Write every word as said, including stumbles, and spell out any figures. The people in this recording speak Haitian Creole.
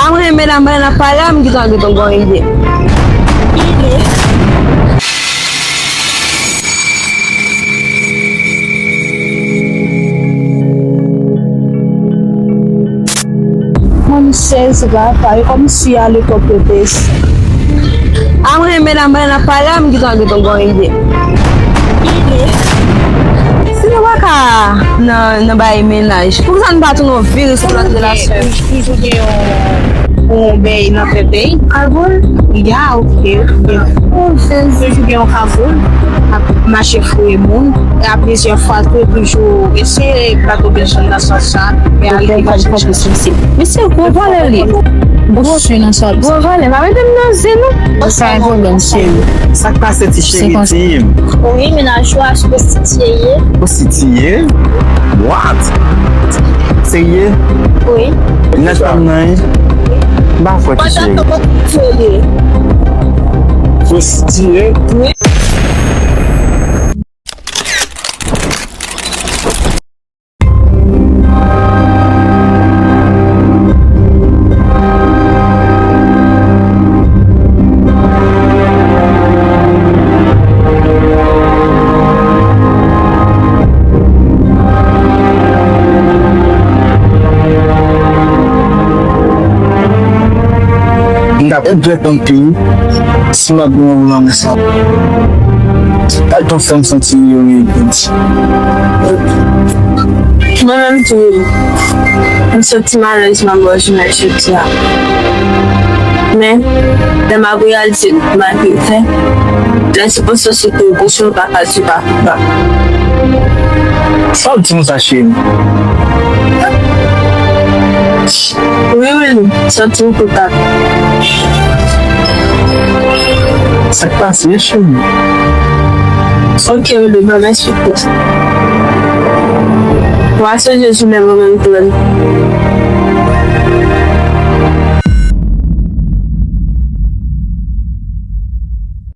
Mwen renmen la, mwen ap pale, m gentan gen yon ide. Mwen sezi papa, e kòmsi alepòk yo te. A mwen renmen la, mwen ap pale, m gentan gen yon ide. Si nou pa ka nan, nan bay mennaj, poukisa nou pa tounen yon viris pou lòt relasyon? Toujou gen yon, yon bèy nan tèt li. Kagoul? Ya, ok, ok. Oh, Jezi. Toujou gen yon kagoul. Ap mache fouye moun. A plizyè fwa tou, toujou eseye bat obelisyon nan sans sa. Men a rive mache. Mesye, gwo vòlè li. Gwo, gwo vòlè. Pa mete m nan zen, non. Sa yon pwoblèm serye. Sa k pase, ti cheri, di m? Wi, mennaj ou a sou pwostitiye ye. Pwostitiye? What? Serye? Wi. Mennaj pa m nan, wi. M pa kwè, ti cheri. Pwostitiye? Wi. M t ap regrèt anpil si m ap gen yon relasyon. Al ton fè m santi m yoye. Mwen menm tou, m santi m alèz nan bò jounen jodi a. Men, lè m ap reyalize tout malgre fè, lè ti panse sou tou bouch ou pa ka di pa koupab. Sa w di m sa, cheri? Wi, wi, m santi m koupab. Sa k pase, cheri? Ok, Willy, ban m eksplike w. Wa sonje sou lè mwen menm pran.